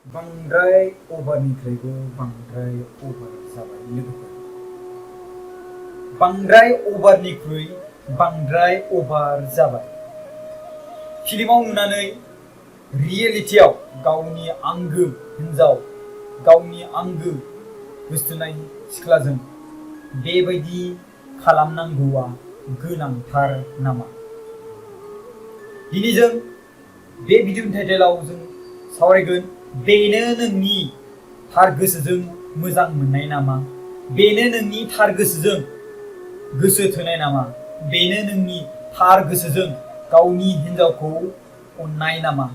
बांद्राय अभारनिफ्रायबो बांद्राय अभार जाबाय लोगोफोर। बांद्राय अभारनिख्रुइ बांद्राय अभार जाबाय। फिल्माव नुनानै रियेलिटियाव गावनि आंगो हिन्जाव, गावनि आंगो गोसथोनाय सिख्लाजों बेबायदि खालामनांगौआ गोनांथार नामा? दिनै जों बे भिडिअनि टाइटेलाव जों सावरायगोन, बेनो नोंनि थार गोसोजों मोजां मोननाय नामा? बेनो नोंनि थार गोसोजों गोसो थोनाय नामा? बेनो नोंनि थार गोसोजों गावनि हिन्जावखौ अननाय नामा?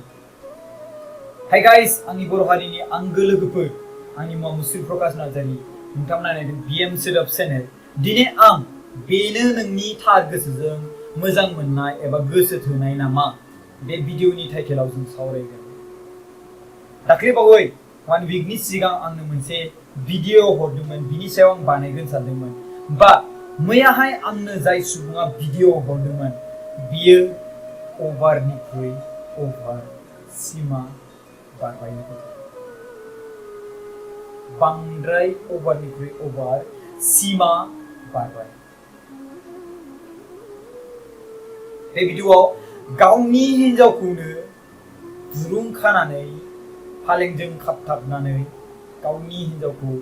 हाय गाइस, आंनि बर' हारिनि आंगो लोगोफोर, आंनि मुङा मुस्रि प्रकाश नार्जारी, नोंथांमोना नायदों बिएम सोदोब चेनेल। दिनै आं बेनो नोंनि थार गोसोजों मोजां मोननाय एबा गोसो थोनाय नामा बे भिडिअनि टाइटेलाव जों सावरायगोन। दाख्लैबावै 1 वीकनि सिगां आंनो मोनसे भिडिअ हरदोंमोन, बिनि सायाव आं बानायगोन सानदोंमोन। बा मैयाहाय आंनो जाय सुबुङा भिडिअ हरदोंमोन बियो अभारनिख्रुइ अभार सिमा बारबाय। बांद्राय अभारनिख्रुइ अभार सिमा बारबाय। बे भिडिअआव गावनि हिन्जावखौनो दुरुं खानानै फालेंजों खाबथाबनानै गावनि हिन्जावखौ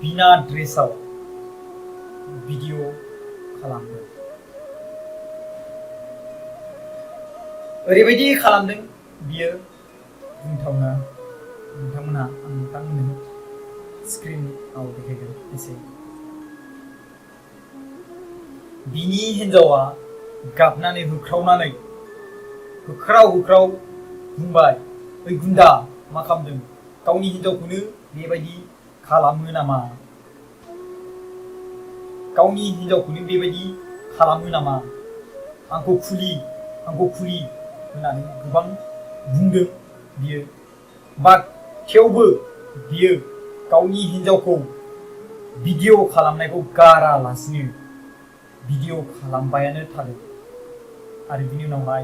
बिना ड्रेसाव भिडिअ खालामदों। ओरैबायदि खालामदों बियो बुंथावना। नोंथांमोनहा आं नोंथांमोननो स्क्रिनआव देखायगोन एसे। बिनि हिन्जावा गाबनानै होख्राव बुंबाय, ओइ गुन्दा, मा खालामदों? गावनि हिन्जावखौनो बेबायदि खालामो नामा? गावनि हिन्जावखौनो बेबायदि खालामो नामा? आंखौ खुलि होननानै गोबां बुंदों बियो। बाट थेवबो बियो गावनि हिन्जावखौ भिडिअ खालामनायखौ गारालासिनो भिडिअ खालामबायानो थादों। आरो बिनि उनावहाय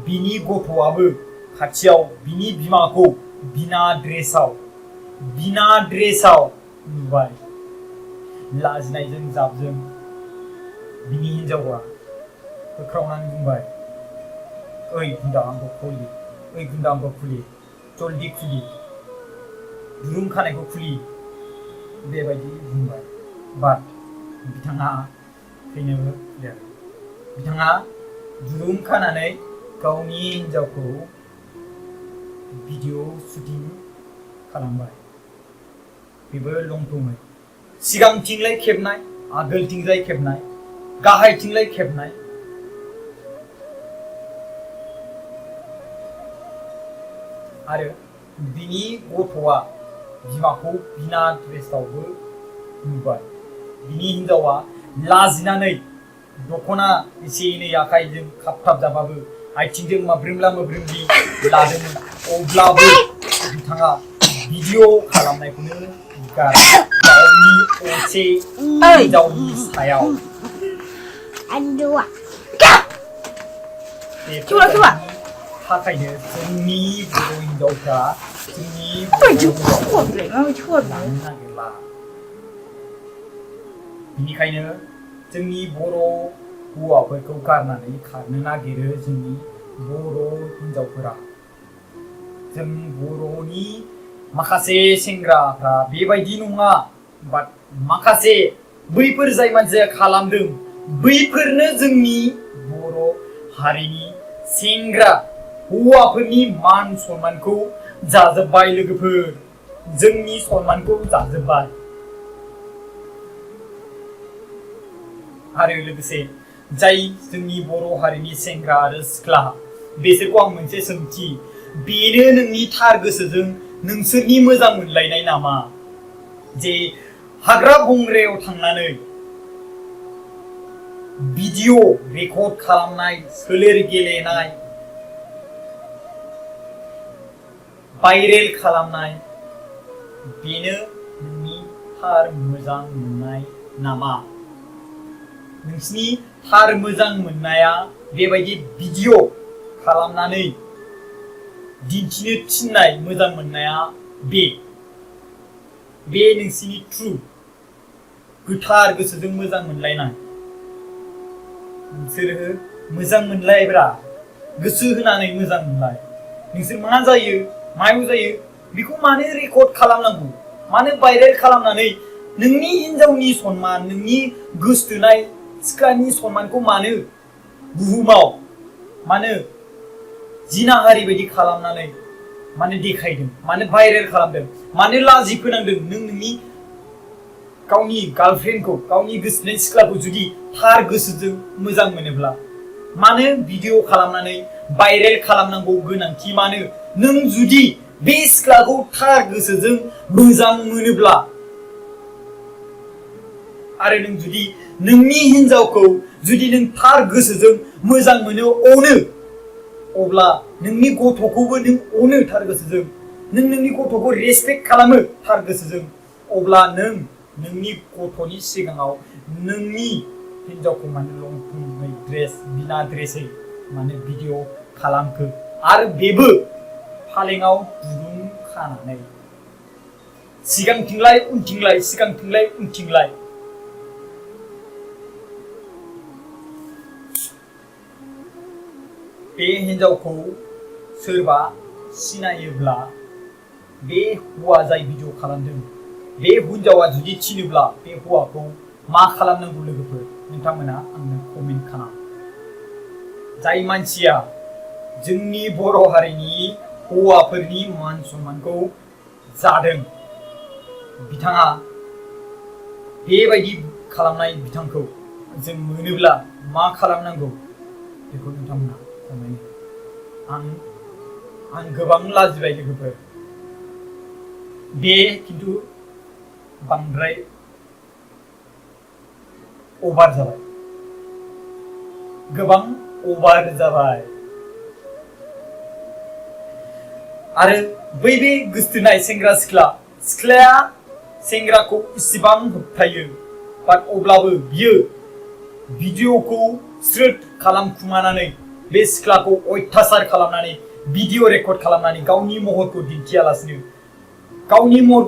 बिनि गथ'आबो खाथियाव बिनि बिमाखौ बिना ड्रेसाव नुबाय। लाजिनायजों जाबजों बिनि हिन्जावा होख्रावनानै बुंबाय, ओइ गुन्दा, आंखौ खुलि, जल्दि खुलि, दुरुं खानायखौ खुलि, बेबायदि बुंबाय। बाट बिथाङा फैनोबो फैयाखै। बिथाङा दुरुं खानानै गावनि हिन्जावखौ भिडिअ शुटिं खालामबाय। बेबो लंथङै सिगांथिंलाय खेबनाय, आगोलथिंजाय खेबनाय, गाहायथिंलाय खेबनाय। आरो बिनि गथ'आ बिमाखौ बिना ड्रेसावबो नुबाय। बिनि हिन्जावा लाजिनानै दख'ना एसे एनै आखाइजों खाबथाब जाबाबो आथिंजों माब्रोमला माब्रोमलि लादोंमोन, अब्लाबो बिथाङा भिडिअ खालामनायखौनो गारा गावनि असे हिन्जावनि सायाव। थाखायनो जोंनि बर' हिन्जावफ्रा नागिरला। बेनिखायनो जोंनि बर' हौवाफोरखौ गारनानै खारनो नागिरो जोंनि बर' हिन्जावफोरा। जों बर'नि माखासे सेंग्राफ्रा बेबायदि नङा, बाट माखासे बैफोर जाय मानसिया खालामदों बैफोरनो जोंनि बर' हारिनि सेंग्रा हौवाफोरनि मान सन्मानखौ जाजोब्बाय लोगोफोर, जोंनि सन्मानखौ जाजोब्बाय। आरो लोगोसे जाय जोंनि बर' हारिनि सेंग्रा आरो सिख्ला, बिसोरखौ आं मोनसे सोंथि, बेनो नोंनि थार गोसोजों नोंसोरनि मोजां मोनलायनाय नामा? जे हाग्रा बंग्रायाव थांनानै भिडिअ रेकर्ड खालामनाय, सोलेर गेलेनाय, भाइरेल खालामनाय, बेनो नोंनि थार मोजां मोननाय नामा? नोंसिनि थार मोजां मोननाया बेबायदि भिडिअ खालामनानै दिन्थिनो थिननाय मोजां मोननाया बे नोंसिनि ट्रु गोथार गोसोजों मोजां मोनलायनाय नोंसोरो मोजां मोनलायब्रा गोसो होनानै मोजां मोनलाय नोंसोर मा जायो मायाव जायो बेखौ मानो रेकर्ड खालामनांगौ मानो भाइरेल खालामनानै नोंनि हिन्जावनि सन्मान नोंनि गोसोथोनाय सिख्लानि सन्मानखौ मानो बुहुमाव मानो जिनाहारि बायदि खालामनानै मानो देखायदों मानो भाइरेल खालामदों मानो लाजि फोनांदों नोंनि गावनि गार्लफ्रेन्डखौ गावनि गोसोथोनाय सिख्लाखौ जुदि थार गोसोजों मोजां मोनोब्ला मानो भिडिअ खालामनानै भाइरेल खालामनांगौ गोनांथि मानो नों जुदि बे सिख्लाखौ थार गोसोजों मोजां मोनोब्ला आरो नों जुदि नोंनि हिन्जावखौ जुदि नों थार गोसोजों मोजां मोनो अनो अब्ला नोंनि गथ'खौबो नों अनो थार गोसोजों नों नोंनि गथ'खौ रेसपेक्ट खालामो थार गोसोजों अब्ला नों नोंनि गथ'नि सिगाङाव नोंनि हिन्जावखौ मानो लंपेन्ट ड्रेस बिना ड्रेसै मानो भिडिअ खालामखो आरो बेबो फालेङाव दुरुं खानानै सिगांथिंलाय उनथिंलाय बे हिन्जावखौ सोरबा सिनायोब्ला बे हौवा जाय भिडिअ खालामदों बे हिन्जावा जुदि थिनोब्ला बे हौवाखौ मा खालामनांगौ लोगोफोर नोंथांमोना आंनो कमेन्ट खालाम जाय मानसिया जोंनि बर' हारिनि हौवाफोरनि मान सन्मानखौ जादों बिथाङा बेबायदि खालामनाय बिथांखौ जों मोनोब्ला मा खालामनांगौ बेखौ नोंथांमोना कमेन्ट आं गोबां लाजिबाय लोगोफोर बे खिन्थु बांद्राय अभार जाबाय गोबां अभार जाबाय आरो बै बे गोसोथोनाय सेंग्रा सिख्लाया सेंग्राखौ इसिबां होबथायो बाट अब्लाबो बियो भिडिअखौ स्रोद खालामखुमानानै बे सिख्लाखौ अयथासार खालामनानै भिडिअ रेकर्ड खालामनानै गावनि महरखौ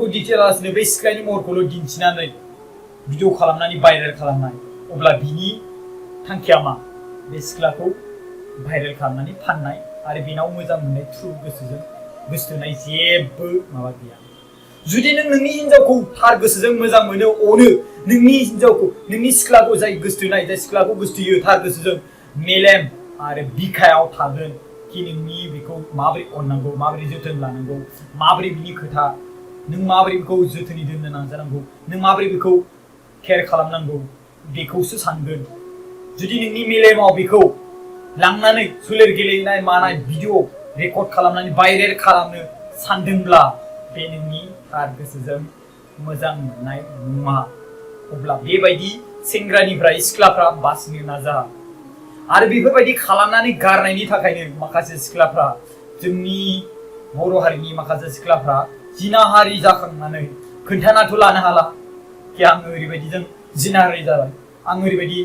दिन्थियालासिनो बे सिख्लानि महरखौल' दिन्थिनानै भिडिअ खालामनानै भाइरेल खालामनाय अब्ला बिनि थांखिया मा बे सिख्लाखौ भाइरेल खालामनानै फाननाय आरो बेनाव मोजां मोननाय ट्रु गोसोथोनाय जेबो माबा गैया जुदि नों नोंनि हिन्जावखौ थार गोसोजों मोजां मोनो अनो नोंनि सिख्लाखौ जाय सिख्लाखौ गोसोथोयो थार गोसोजों मेलेम आरो बिखायाव थागोन कि नोंनि बेखौ माबोरै अननांगौ माबोरै जोथोन लानांगौ माबोरै बिनि खोथा नों माबोरै बेखौ जोथोनै दोननो नाजानांगौ नों माबोरै बेखौ केयार खालामनांगौ बेखौसो सानगोन जुदि नोंनि मेलेमाव बेखौ लांनानै सोलेर गेलेनाय मानाय भिडिअ रेकर्ड खालामनानै भाइरेल खालामनो सानदोंब्ला बे नोंनि थार गोसोजों मोजां मोननाय नङा अब्ला बेबायदि सेंग्रानिफ्राय सिख्लाफ्रा बासिनो नाजा आरो बेफोरबायदि खालामनानै गारनायनि थाखायनो माखासे सिख्लाफ्रा जोंनि बर' हारिनि माखासे सिख्लाफ्रा जिनाहारि जाखांनानै खोन्थानाथ' लानो हाला कि आङो ओरैबायदिजों जिनाहारि जाबाय आं ओरैबायदि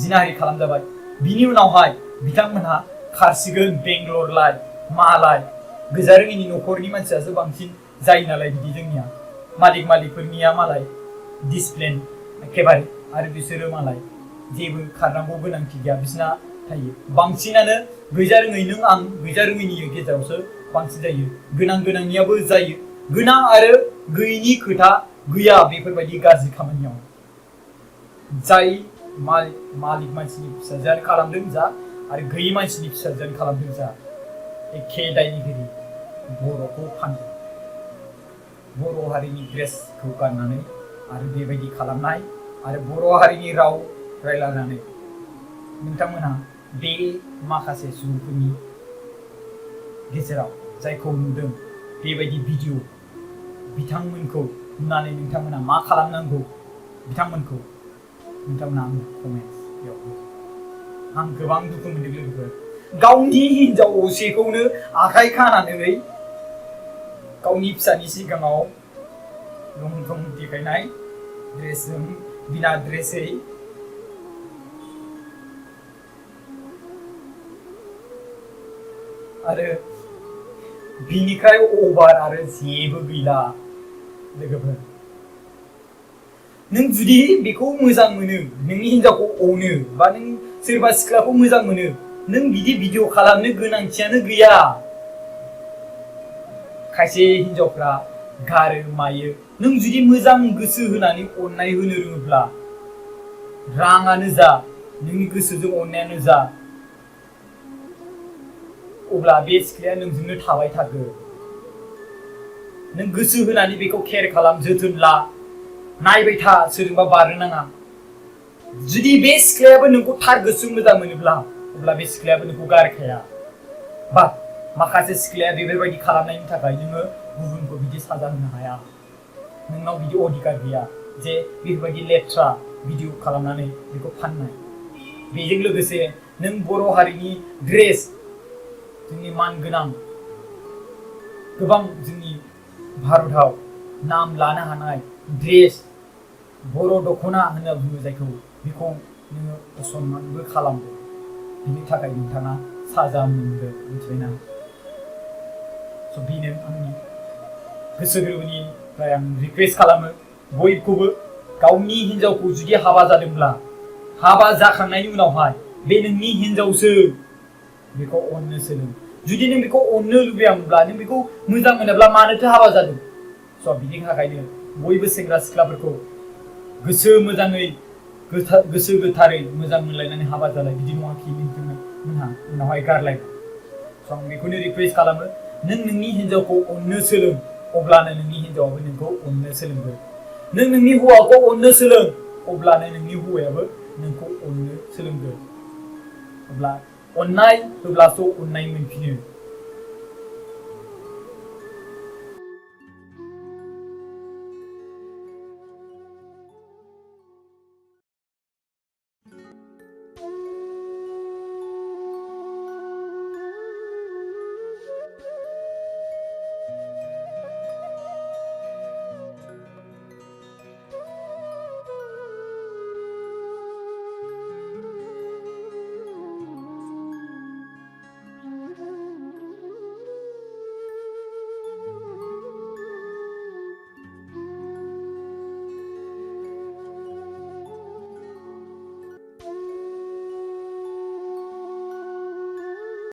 जिनाहारि खालामजाबाय बिनि उनावहाय बिथांमोनहा खारसिगोन बेंगलरलाय मालाय गोजा रोङिनि न'खरनि मानसियासो बांसिन जायो नालाय बिदि जोंनिया मालिकफोरनिया मालाय डिसिप्लिन एखेबारे आरो बिसोरो मालाय जेबो खारनांगौ गोनांथि गैया बिसिना थायो बांसिनानो गैजा रोङै नों आं गैजा रोङैनि गेजेरावसो बांसिन जायो गोनांनियाबो जायो गोनां आरो गैयिनि खोथा गैया बेफोरबायदि गाज्रि खामानियाव जाय मालिक मानसिनि फिसाजोआनो खालामदों जा आरो गैयि मानसिनि फिसाजोआनो खालामदों जा एखे दायनिगिरि बर'खौ फानदों बर' हारिनि ड्रेसखौ गाननानै आरो बेबायदि खालामनाय आरो बर' हारिनि राव रायलायनानै नोंथांमोनहा बे माखासे सुबुंफोरनि गेजेराव जायखौ नुदों बेबायदि भिडिअ बिथांमोनखौ नुनानै नोंथांमोना मा खालामनांगौ नोंथांमोना आंनो कमेन्टआव आं गोबां दुखु मोनदों लोगोफोर गावनि हिन्जाव असेखौनो आखाइ खानानै गावनि फिसानि सिगाङाव लं देखायनाय ड्रेसजों बिना ड्रेसै आरो बिनिफ्राय अभार आरो जेबो गैला लोगोफोर। नों जुदि बेखौ मोजां मोनो, नोंनि हिन्जावखौ अनो बा नों सोरबा सिख्लाखौ मोजां मोनो, नों बिदि भिडिअ खालामनो गोनांथियानो गैया। खायसे हिन्जावफ्रा गारो मायो, नों जुदि मोजां गोसो होनानै अननाय होनो रोङोब्ला, राङानो जा नोंनि गोसोजों अननायानो जा, अब्ला बे सिख्लाया नोंजोंनो थाबाय थागोन। नों गोसो होनानै बेखौ केयार खालाम, जोथोन ला, नायबाय था, सोरजोंबा बारनो नाङा। जुदि बे सिख्लायाबो नोंखौ थार गोसो मोजां मोनोब्ला, अब्ला बे सिख्लायाबो नोंखौ गारखाया। बा माखासे सिख्लाया बेफोरबायदि खालामनायनि थाखाय नोङो गुबुनखौ बिदि साजा होनो हाया। नोंनाव बिदि अधिकार गैया जे बेफोरबायदि लेथ्रा भिडिअ खालामनानै बेखौ फाननाय। बेजों लोगोसे नों बर' हारिनि ड्रेस, जोंनि मानगोनां गोबां जोंनि भारताव नाम लानो हानाय ड्रेस, बर' दख'ना होनना बुङो जायखौ, बेखौ नोङो असनमानबो खालामदो। बिनि थाखाय नोंथाङा साजा मोनगोन, मिथिबायना? स' बेनो आंनि गोसो गोरबोनिफ्राय आं रिकुवेस्ट खालामो बयखौबो, गावनि हिन्जावखौ जुदि हाबा जादोंब्ला, हाबा जाखांनायनि उनावहाय बे नोंनि हिन्जावसो, बेखौ अननो सोलों। जुदि नों बेखौ अननो लुबैयामोनब्ला, नों बेखौ मोजां मोनाब्ला मानोथो हाबा जादों? स' बिनि थाखायनो बयबो सेंग्रा सिख्लाफोरखौ गोसो मोजाङै, गोसो गोथारै मोजां मोनलायनानै हाबा जालाय। बिदि नङाखि नोंथांमोनहा उनावहाय गारलाय। स' आं बेखौनो रिकुवेस्ट खालामो, नों नोंनि हिन्जावखौ अननो सोलों, अब्लानो नोंनि हिन्जावाबो नोंखौ अननो सोलोंगोन। नों नोंनि हौवाखौ अननो सोलों, अब्लानो नोंनि हौवायाबो नोंखौ अननो सोलोंगोन। अब्ला अननाय होब्लासो अननाय मोनफिनो।